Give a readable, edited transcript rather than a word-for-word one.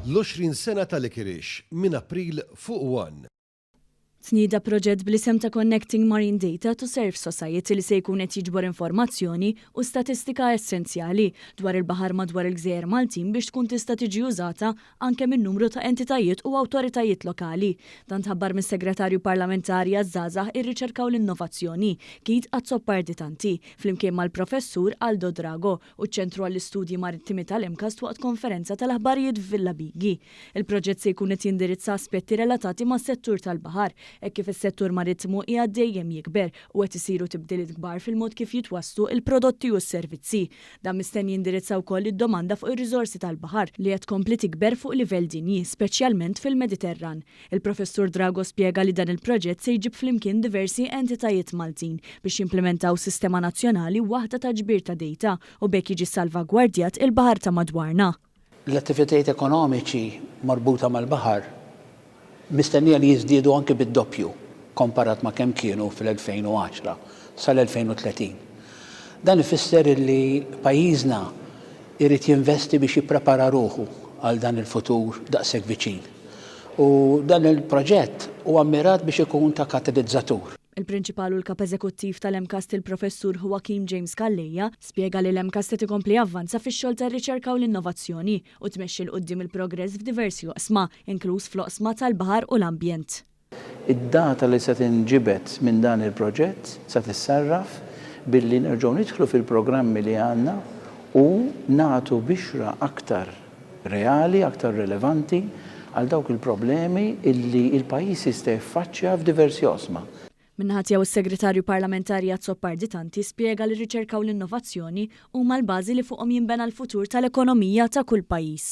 L-20 sena ta' Licorice minn April fuq One. Tnieda proġett bl-isem ta' Connecting Marine Data to Serve Society li se jkun qed jiġbor informazzjoni u statistika essenzjali dwar il-baħar madwar il-gżejjer Maltin biex tkun tista' tiġi użata anke minn numru ta' entitajiet u awtoritajiet lokali. Dan tħabbar mis-Segretarju Parlamentari għaż-Żgħażagħ, ir-Riċerka u l-Innovazzjoni, Keith Azzopardi Tanti, flimkien mal-Professur Aldo Drago u ċ-Ċentru għall-Istudji Marittimi tal-MCAST waqt konferenza tal-aħbarijiet f'Villa Bighi. Il-proġett se jkun qed jindirizza aspetti relatati mas-settur tal-baħar, hekk kif is-settur marittimu qiegħed dejjem jikber u qed isiru tibdiliet kbar fil-mod kif jitwasslu il-prodotti u s-servizzi. Dan mistenni jindirizza wkoll id-domanda fuq ir-riżorsi tal-baħar li qed tkompli tikber fuq livell dinji, speċjalment fil-Mediterran. Il-Professur Drago spjega li dan il-proġett se jġib flimkien diversi entitajiet Maltin biex jimplimentaw sistema nazzjonali waħda ta' ġbir ta' dejta u b'hekk jiġi ssalvagwardjat il-baħar ta' madwarna. L-attivitajiet ekonomiċi marbuta mal-baħar mistennija li jiżdiedu anki bid-doppju komparat ma' kemm kienu fl-2010 sal-2030. Dan ifisser li pajjiżna jrid jinvesti biex jipprepara ruħu għal dan il-futur daqshekk viċin. U dan il-proġett huwa mmirat biex ikun ta' katilizzatur. Il-Prinċipal u l-Kap Eżekuttiv tal-MCAST il-Professur Joaquim James Calleja spjega li l-MCAST qed ikompli javvanza fix-xogħol tar-riċerka u l-innovazzjoni u tmexxi 'l quddiem il-progress f'diversi oqsma, inkluż fl-oqsma tal-baħar u l-ambjent. Id-data li se tinġibed minn dan il-proġett se tissarraf billi nerġgħu nidħlu fil-programmi li għandna u nagħtu bixra aktar reali, aktar relevanti għal dawk il-problemi illi l-pajjiż jista' jiffaċċja f'diversi oqsma. Min-naħa tiegħu s-Segretarju Parlamentari Azzopardi Tanti spjega li r-riċerka u l-innovazzjoni huma l-bażi li fuqhom jinbena l-futur tal-ekonomija ta' kull pajjiż.